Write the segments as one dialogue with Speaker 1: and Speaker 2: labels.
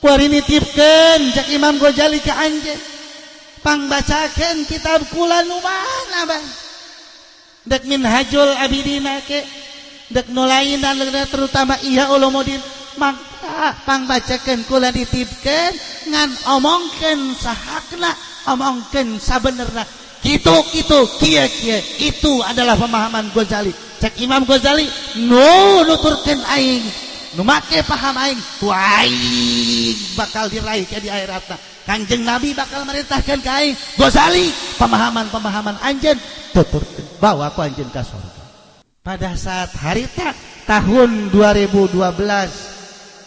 Speaker 1: Kuari nitipkeun cak Imam Ghazali ka anjeun. Pangbacakeun kitab kula nu mana bang? Dek Minhajul Abidin ke, dek nu lain terutama Ihya Ulumuddin, maka pangbacakeun kula ditipkeun ngan omongkeun sahakna, omongkeun sabenerna. Kitu kitu kieu kieu, itu adalah pemahaman Ghazali. Cek Imam Ghazali nu nuturkeun aing, nu make paham aing, ku aing bakal diraih ke di akhiratna. Kanjeng Nabi bakal merintahkan ka aing, Ghazali, pemahaman-pemahaman anjeun tuturkeun bawa ku anjeun ka surga. Pada saat harita tahun 2012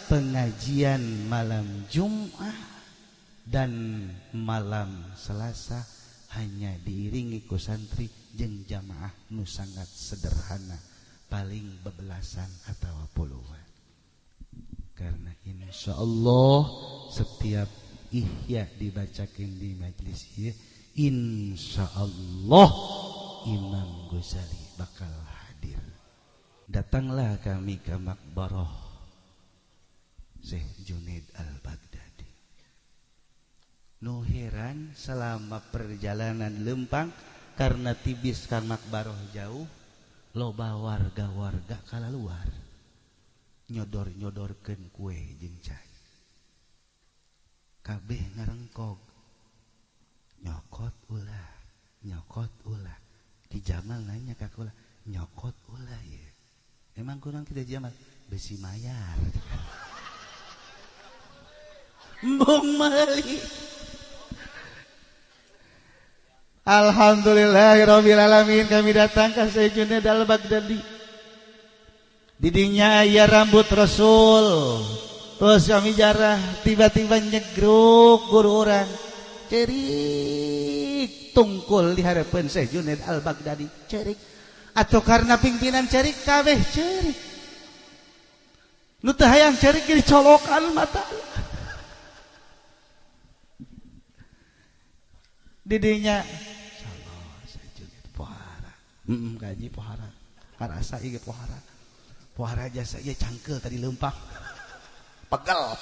Speaker 1: pengajian malam Jumat dan malam Selasa hanya diiringi ku santri jeung jamaah nu sangat sederhana, paling bebelasan atau puluhan. Karena insya Allah setiap Ihya dibacakan di majelis ieu, insya Allah Imam Ghazali bakal hadir. Datanglah kami ke makbarah Syekh Junaid Al-Baghdadi. Nu heran selama perjalanan lempang karena tibis ka makbarah jauh, loba warga-warga kala luar nyodor-nyodorkeun kue jeung cai. Kabeh ngarengkog, nyokot ulah, nyokot ulah. Ki Jamal nanya ka kula, nyokot ulah ya. Emang kurang kita Jamal besi mayar. Embung meuli. Alhamdulillahirabbil alamin kami datang ka Syekh Junaid Al-Baghdadi. Didinya aya rambut Rasul. Terus kami jarah tiba-tiba nyegruk guru orang. Cerik tungkul di harapan Syekh Junaid Al-Baghdadi, cerik. Atau karena pimpinan cerik kabeh cerik. Nu teu hayang cerik jadi colokan mata. Didinya insyaallah Syekh Junaid pohara. Gaji pohara. Karasa ieu pohara. Pohara jasa ieu cangkeul tadi leumpang. Pegel.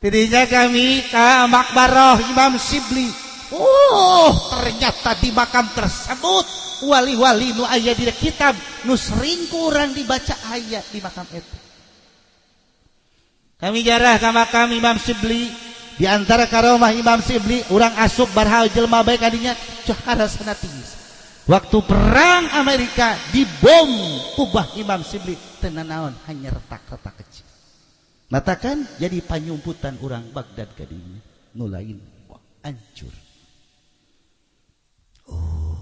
Speaker 1: Tidinya kami ke makbarah Imam Sibli. Oh, ternyata di makam tersebut wali-wali nu aya di kitab nu sering kurang dibaca aya di makam eta. Kami jarah ka makam Imam Sibli. Di antara karomah Imam Sibli, urang asup barhal jelema bae kadinya cahara tiis. Waktu perang Amerika dibom kubah Imam Sibli teu nanaon, hanya retak-retak kecil. Matakan jadi panyumputan urang Baghdad kadinya nu lain wah, hancur. Oh.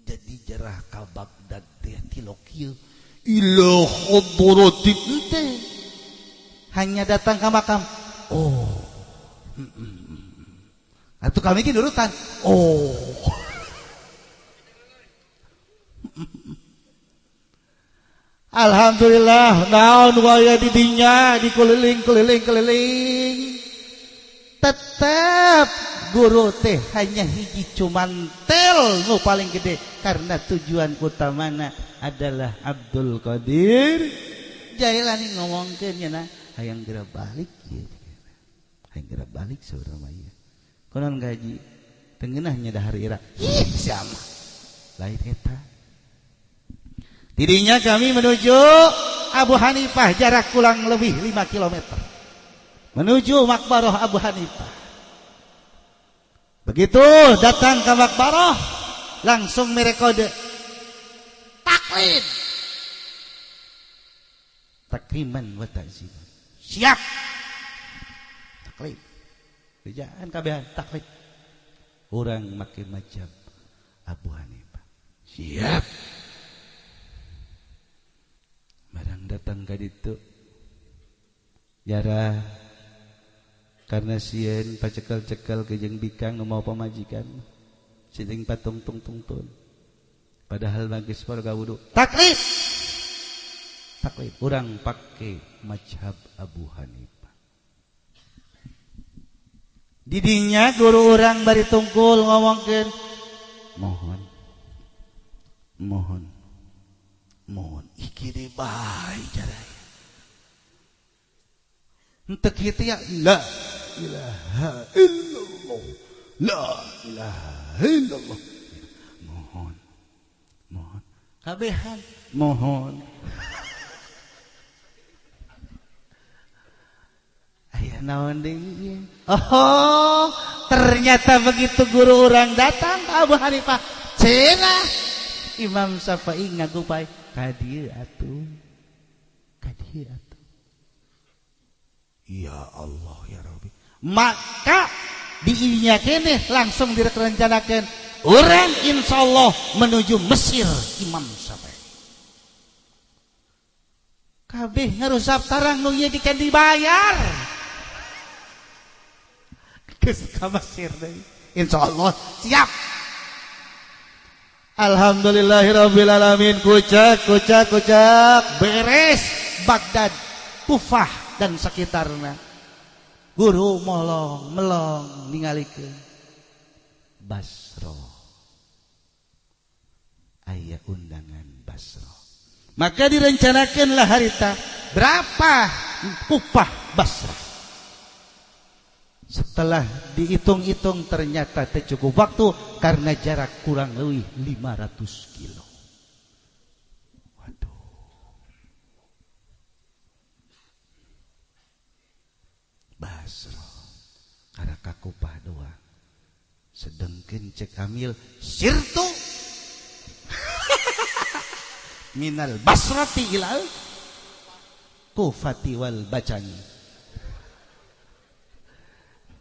Speaker 1: Jadi jarah ka Baghdad teh tilok kieu ila hadratin teh hanya datang ke makam. Oh. Atuh kami ki nurutan. Oh. Alhamdulillah naon wae di dinya dikeliling-keliling-keliling. Tetap guru teh hanya hiji cuman tel nu paling gede karena tujuan utamana adalah Abdul Qadir Jailani ngomongkeun nya hayang geura balik ieu. Hayang geura balik saurang mah ieu. Konon gaji teu ngeunah nya dahar ira. Ih siapa? Lain eta. Tidinya kami menuju Abu Hanifah jarak kurang lebih 5 km. Menuju makbarah Abu Hanifah. Begitu datang ke makbarah langsung merekode taklid. Takriman wa ta'ziman. Siap. Taklid. Bejaan kabehan taklid. Urang make macam Abu Hanifah. Siap. Barang datang ka ditu jarah karena sieun pacekel-cekel ke jeung bikang nu mau pamajikan siling patung tung tung tun padahal magis warga wudu taklid taklid urang pake mazhab Abu Hanifah. Didinya guru urang bari tungkul ngomongkeun mohon mohon mohon iki deui bae caranya. Henteu kitu ya la ilaha illallah. La ilaha illallah. Mohon. Mohon. Kabehan mohon. Aya naon deui? Oh, ternyata begitu guru orang datang Abu Hanifah, cenah Imam Syafi'i ngagupai ka dieu atuh. Ka dieu atuh. Ya Allah ya Rabbi. Maka diinya keneh langsung direncanakeun urang insyaallah menuju Mesir Imam Syafi'i. Kabeh ngarusap tarang nu ieu dikan dibayar. Geus ka Mesir deui. Insyaallah siap. Alhamdulillahirabbil alamin. Kucak kucak kucak beres Baghdad, Kufah dan sekitarna. Guru molong melong ningalikeun Basro. Aya undangan Basro. Maka direncanakanlah harita berapa Kufah Basrah. Setelah dihitung-hitung ternyata tak cukup waktu karena jarak kurang lebih 500 kilo. Waduh. Basro karena ka Kufah doang. Sedengkeun cek amil sirtu minal basrati ilal kufati wal bacani.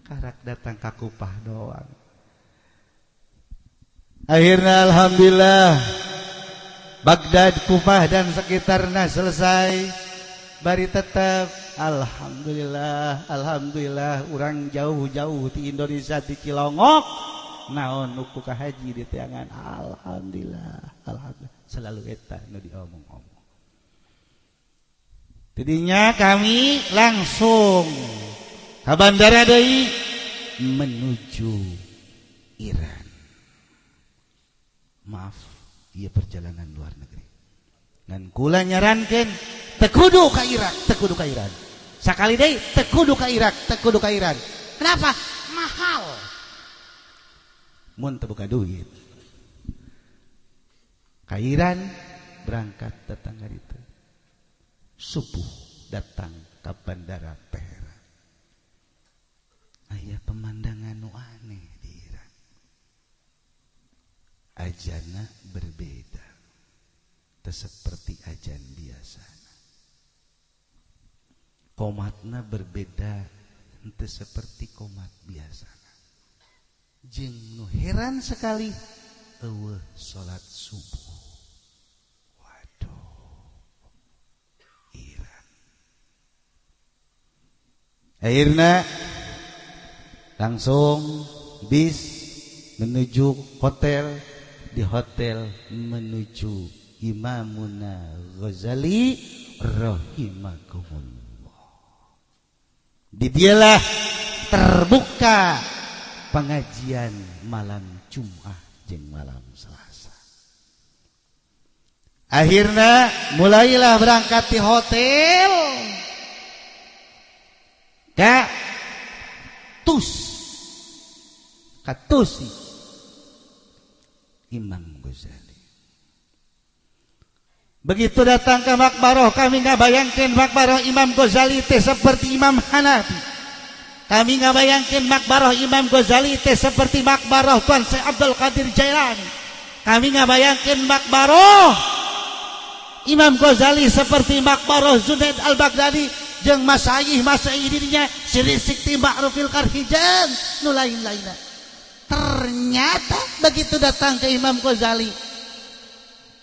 Speaker 1: Karak datang ka Kufah doang. Akhirnya alhamdulillah Baghdad, Kufah dan sekitarnya selesai. Bari tetap alhamdulillah, alhamdulillah urang jauh-jauh di Indonesia di Cilongok naon nuku ka haji di tiangan. Alhamdulillah, alhamdulillah selalu eta nu diomong-omong. Jadinya kami langsung ke bandara deui menuju Iran. Maaf, ieu perjalanan luar negeri. Ngan kula nyarankeun teu kudu ka Irak, teu kudu ka Iran. Sakali deui teu kudu ka Irak, teu kudu ka Iran. Kenapa? Mahal. Mun teu boga duit. Ka Iran berangkat datang itu. Subuh datang ke bandara Teheran. Aya pemandangan nu aneh di Iran. Ajana berbeda. Teu seperti ajan biasa. Komatna berbeda, teu seperti komat biasa. Jeung nu heran sekali eueuh salat subuh. Waduh. Iran. Akhirna langsung bis menuju hotel, di hotel menuju Imamuna Ghazali rahimakumullah. Di dialah terbuka pengajian malam Jumat jeung malam Selasa. Akhirnya mulailah berangkat di hotel ka Tus Katusi Imam Ghazali. Begitu datang ke makbaroh, kami nggak bayangkan makbaroh Imam Ghazali teh seperti Imam Hanafi. Kami nggak bayangkan makbaroh Imam Ghazali teh seperti makbaroh Tuan Syekh Abdul Qadir Jailani. Kami nggak bayangkan makbaroh Imam Ghazali seperti makbaroh Junaid Al-Baghdadi jeung masayih-masayih dirinya Siri Sikti Ma'rufil Karhijan nu lain-lainna. Ternyata begitu datang ke Imam Ghazali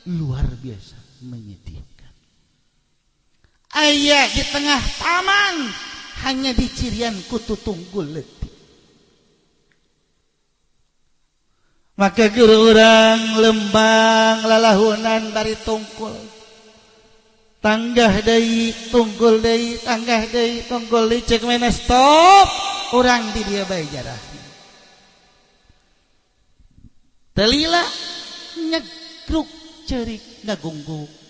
Speaker 1: luar biasa menyedihkan. Ayah di tengah taman hanya di cirian kutu tunggul letih. Maka guru urang lembang lalahunan dari tungkul. Tanggah deui, tunggul deui, tanggah deui, tunggul deui, cek mana stop, urang di dia bae jarah. Telila nyegruk cerik ngagungguk.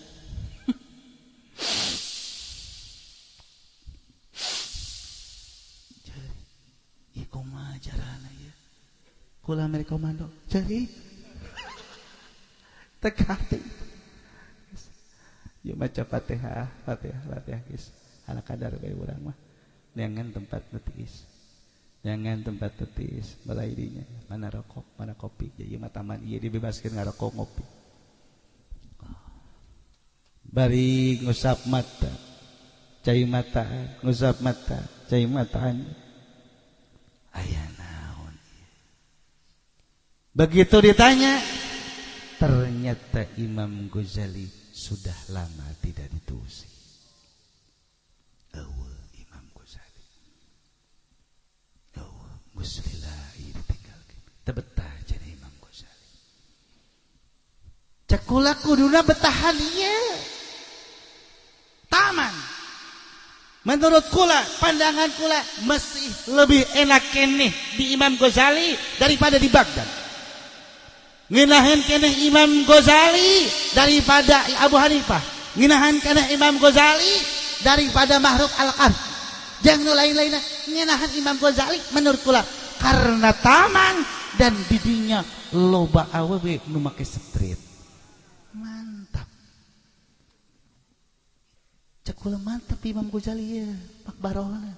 Speaker 1: Kumaha carana ieu? Kula mere komando ceurik. Teka hati. Ieu maca Fatihah, Fatihah, Fatihah geus. Ala kadar bae urang mah. Jangan tempat nu tiis. Jangan tempat tiis, balai dinya. Mana rokok, mana kopi. Jadi mah taman ieu dibebaskeun ngarokok ngopi. Bari ngusap mata, cai mata, ngusap mata, cai mataan. Aya naon ieu? Begitu ditanya, ternyata Imam Ghazali sudah lama tidak ditusi. Eueuh Imam Ghazali. Eueuh geus lila ieu ditinggalkeun. Teu betah cenah Imam Ghazali. Cek kula kuduna betahan ieu. Taman. Menurut kula, pandangan kula masih lebih enak keneh di Imam Ghazali daripada di Baghdad. Ngeunaheun keneh Imam Ghazali daripada Abu Hanifah. Ngeunahan keneh Imam Ghazali daripada Mahruk Al-Karhi. Jangan nu lain-lainnya ngeunahan Imam Ghazali menurut kula karena taman dan didinya loba awewe nu make street. Mantap. Cek kula mantap Imam Ghazali ya, makbarohna.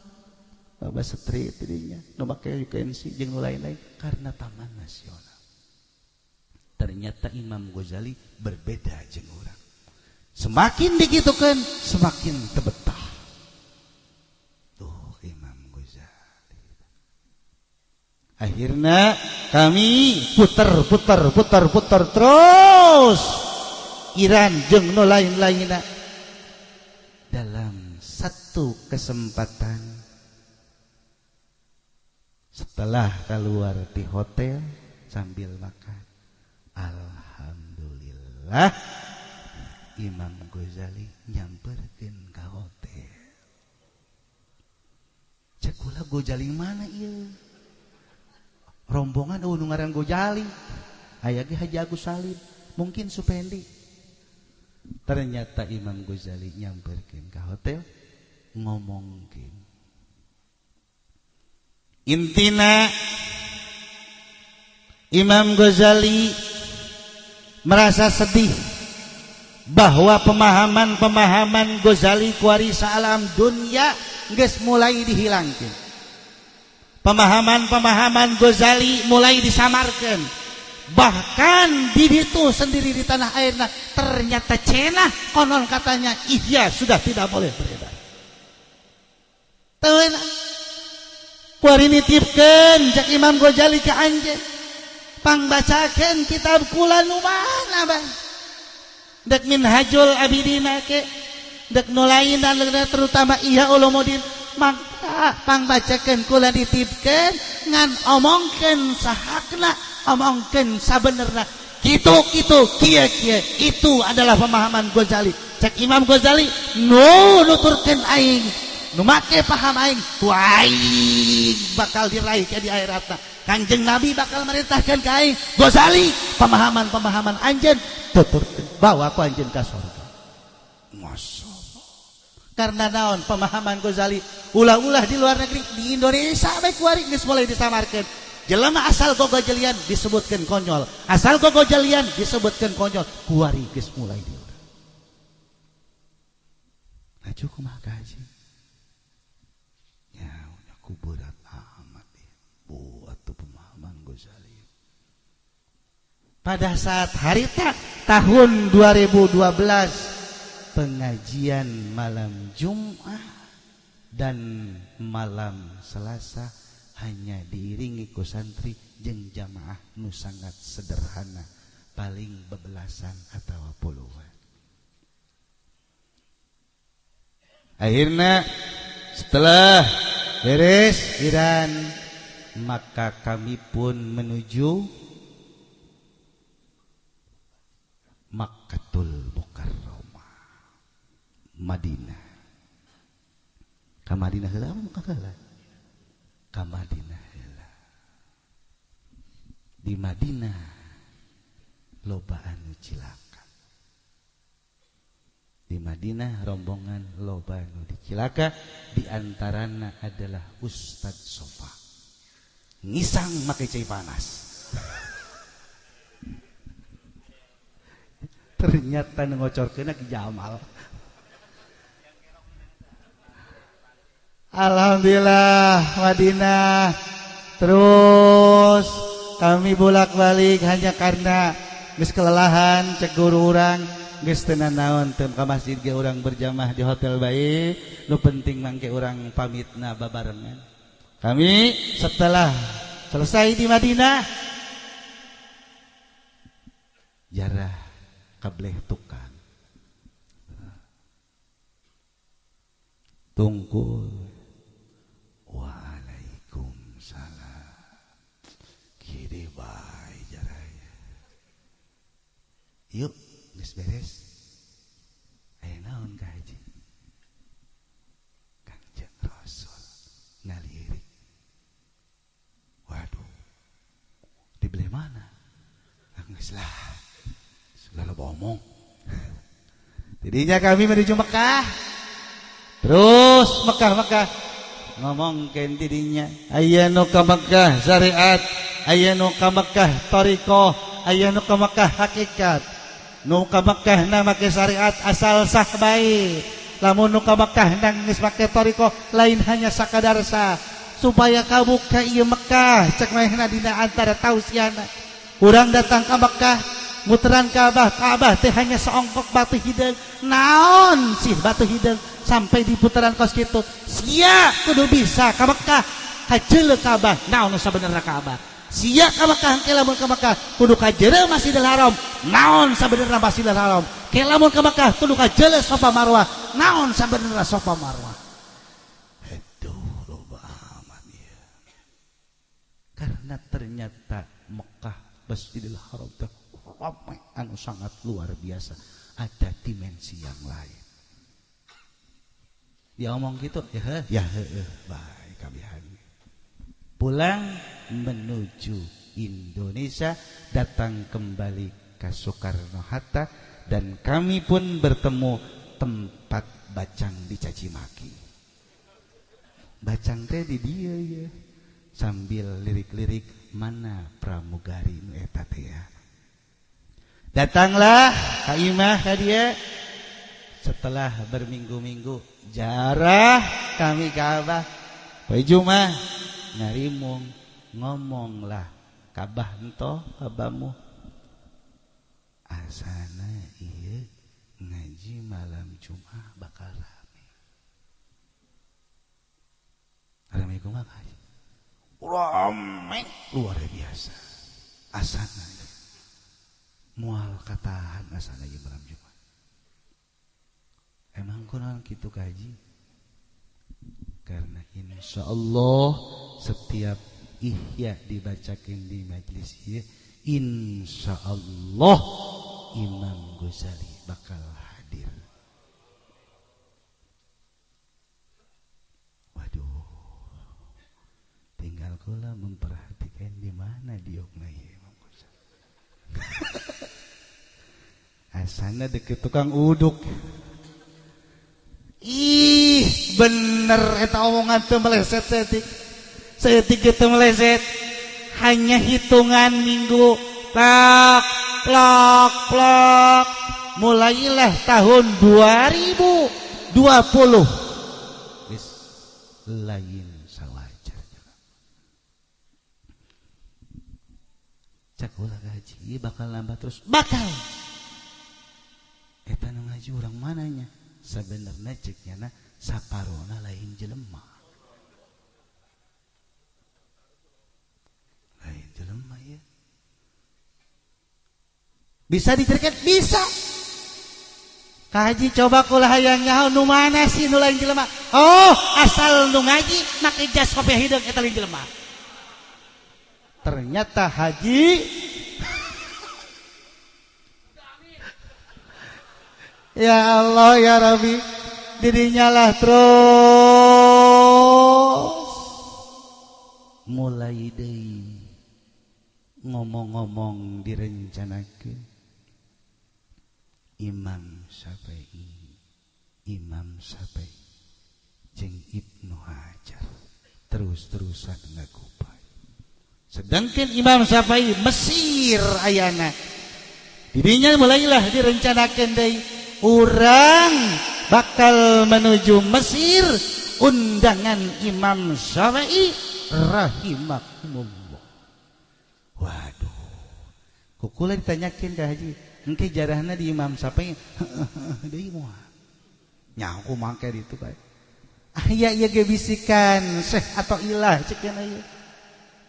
Speaker 1: Loba street didinya nu make UKMC jeung nu lain-lain karena taman nasional. Ternyata Imam Ghazali berbeda jeung urang. Semakin digitukan, semakin tebetah. Tuh Imam Ghazali. Akhirnya kami putar, putar, putar, putar terus. Iran jeung nu lain-lainna. Dalam satu kesempatan setelah keluar di hotel sambil makan, alhamdulillah Imam Ghazali nyamperkeun ka hotel. Cek kula Ghazali mana ieu? Rombongan eueuh nu ngaran Ghazali. Aya ge Haji Agus Salim, mungkin Supendi. Ternyata Imam Ghazali nyamperkeun ka hotel ngomongkeun. Intina Imam Ghazali merasa sedih bahwa pemahaman-pemahaman Ghazali kuari alam dunia geus mulai dihilangkeun. Pemahaman-pemahaman Ghazali mulai disamarkeun. Bahkan di ditu sendiri di tanah airna ternyata cenah konon katanya Ihya sudah tidak boleh beredar. Teu kuari nitipkeun cek Imam Ghazali ka anjeun. Pangbacakeun kitab kula nu mana bah? Dek Minhajul Abidina ke, dek nu lain dan terutama Ihya Ulumuddin, maka pangbacakeun kula ditipkeun ngan omongkeun sahakna, omongkeun sabenerna. Kitu kitu kieu kieu itu adalah pemahaman Ghazali. Cek Imam Ghazali nu nuturkeun aing, nu make paham aing, ku aing bakal diraih ke di akhiratna. Kanjeng Nabi bakal merintahkan ka aing, Ghazali pemahaman-pemahaman anjeun tuturkeun bawa ku anjeun ka surga. Masya Allah. Karena naon pemahaman Ghazali ulah-ulah di luar negeri, di Indonesia bae kuari geus mulai disamarkeun. Jelema asal gogojelian disebutkeun konyol, asal gogojelian disebutkeun konyol, kuari geus mulai di urang. Laju kumaha ka haji? Ya, aku berat amat ya. Buat tuh pemahaman Ghazali. Pada saat harita tahun 2012 pengajian malam Jumat dan malam Selasa hanya diiringi ku santri jeung jamaah nu sangat sederhana, paling bebelasan atau puluhan. Akhirnya setelah beres Iran, maka kami pun menuju Makkatul Mukarramah, Madinah. Ka Madinah heula apa heula? Ka Madinah heula. Di Madinah loba anu cilaka. Di Madinah rombongan loba anu dicilaka, di antarana adalah Ustadz Sofa. Ngisang make cai panas. Ternyata ngocorkeun Ki Jamal. Alhamdulillah Madinah. Terus kami bolak-balik hanya karena geus kelelahan cek guru urang geus teu nanaon teu ka masjid ge urang berjamaah di hotel bae, nu penting mangke urang pamitna babarengan. Kami setelah selesai di Madinah jarah kableh tukang tungkul. Waalaikumsalam. Kiri bae jaraya. Yuk geus beres. Aya naon ka haji? Kangjeng Rasul ngalirik. Waduh. Dibeli mana? Geus lah. Lalu omong. Jadinya kami menuju Mekah. Terus Mekah ngomongkeun didinya, aya nu ka Mekah syariat, aya nu ka Mekah thariqah, aya nu ka Mekah hakikat. Nu ka Mekah na make syariat asal sah bae. Lamun nu ka Mekah nang geus make thariqah lain hanya sakadar sah. Supaya kabuka ieu Mekah cek manehna dina antara tausiana. Urang datang ka Mekah muteran Ka'bah, Ka'bah teh hanya seongkok batu hideung. Naon sih batu hideung sampai di putaran kos kitu. Sia kudu bisa ka Mekah kajeuleuh Ka'bah. Naon sabenerna Ka'bah? Sia ka Mekah ke lamun ka Mekah kudu kajeuleuh Masjidil Haram. Naon sabenerna Masjidil Haram? Ke lamun ka Mekah kudu kajeuleuh Safa Marwah. Naon sabenerna Safa Marwah? Aduh, loba amat ieu. Karena ternyata Mekah Masjidil Haram teh ramai anu sangat luar biasa, ada dimensi yang lain. Dia omong gitu, ya ya heeh, baik kabihan. Pulang menuju Indonesia, datang kembali ke Soekarno Hatta dan kami pun bertemu tempat bacang dicaci maki. Bacang teh di dia ya, sambil lirik-lirik mana pramugari nu eta teh ya. Datanglah ka imah ka dia. Setelah berminggu-minggu jarah kami ka Abah. Poe Jumat ngarimung ngomonglah kabah entoh kabamu. Asana ieu ngaji malam Jumat bakal rame. Rame kumaha kaji? Rame luar biasa. Asana mual katahan asana ieu malam Jumat. Emang kunaon kitu kaji? Karena insya Allah setiap ihya dibacakan di majelis ieu, insya Allah Imam Ghazali bakal hadir. Waduh, tinggal kula memperhatikan di mana diokna Imam Ghazali. Asana deket tukang uduk. Ih, bener eta omongan teu meleset setik. Setik teu meleset. Hanya hitungan minggu. Plak, plak, plak. Mulailah tahun 2020. Geus lain sawajar. Cak ulah gaji bakal nambah terus. Bakal. Eta nu ngaji urang mananya? Sebenarnya ceknya saparona lain jelema. Lain jelema ya. Bisa diceritakan? Bisa. Kaji coba kula hayang nyaho nu mana sih nu lain jelema? Oh, asal nu ngaji make jas kopiah hideung eta lain jelema. Ternyata haji ya Allah ya Rabbi, dirinya lah terus mulai deui ngomong-ngomong direncanakeun Imam Syafi'i, Imam Syafi'i jeung Ibnu Hajar terus-terusan ngakupai. Sedangkan Imam Syafi'i Mesir ayana. Dirinya mulailah direncanakan deui urang bakal menuju Mesir, undangan Imam Syafi'i rahimakumullah. Waduh, ku kula ditanyakeun ka haji, engke jarahna di Imam Syafi'i deui moal nyaho make ditu bae. Aya ieu ge bisikan Syekh Athaillah, ceuk ieu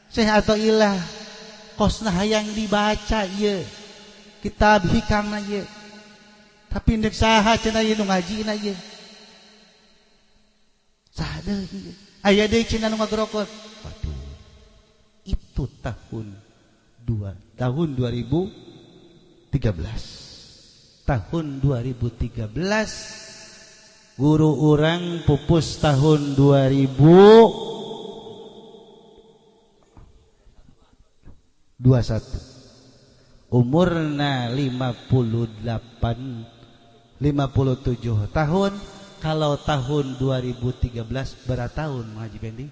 Speaker 1: Syekh Athaillah kosna hayang dibaca ieu kitab hikam ieu, tapi ndek saha cenah ieu nu ngajina ieu, saha deui, aya deui cenah nu ngagerokot. Waduh, itu tahun 2013, tahun 2013 guru urang pupus, tahun 2021 umurna 58, 57 tahun. Kalau tahun 2013 berapa tahun, Haji Pendi?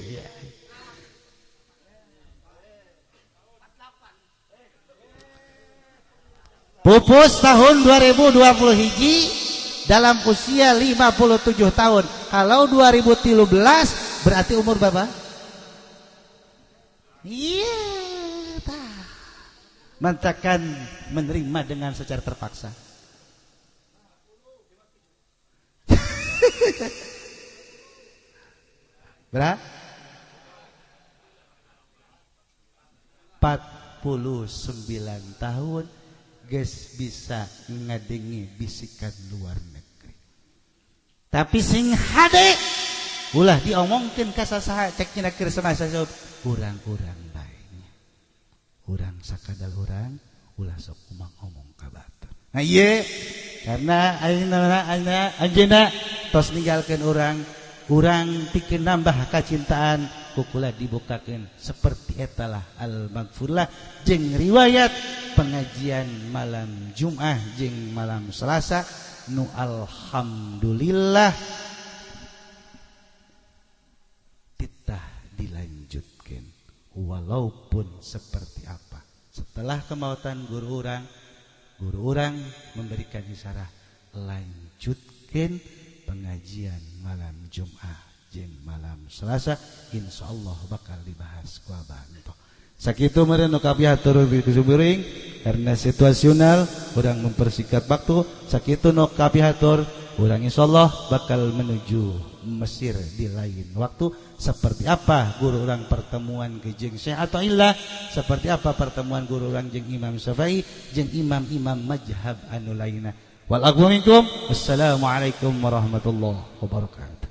Speaker 1: Ya. Pupus tahun 2020 hiji dalam usia 57 tahun. Kalau 2013 berarti umur berapa? Iya, tah. Mantakan menerima dengan secara terpaksa. Berapa? 49 tahun geus bisa ngadenge bisikan luar negeri. Tapi sing hade ulah diomongkeun ka sasaha, cek cenah keur semasa urang-urang bae nya. Urang sakadal urang ulah sok omong-omong ka batur. Nah ieu karena ayeuna anjeunna tos ninggalkeun urang, urang pikeun nambah kacintaan kukula dibukakeun seperti etalah al-maghfurlah jeung riwayat pengajian malam Jumat jeung malam Selasa nu alhamdulillah titah dilanjutkeun walaupun seperti apa. Setelah kemautan guru urang memberikan isyarat lanjutkeun pengajian malam Jumat jeung malam Selasa, insyaallah bakal dibahas ku Abah Anto. Sakitu meureun nu kapihatur kuring karena situasional urang mempersingkat waktu. Sakitu nu kapihatur urang, insyaallah bakal menuju Mesir di lain waktu. Seperti apa guru urang pertemuan ke jeung Syekh Athaillah, seperti apa pertemuan guru urang jeung Imam Syafi'i jeung imam-imam mazhab anu lainna. Wal aqwa minkum. Wassalamualaikum warahmatullahi wabarakatuh.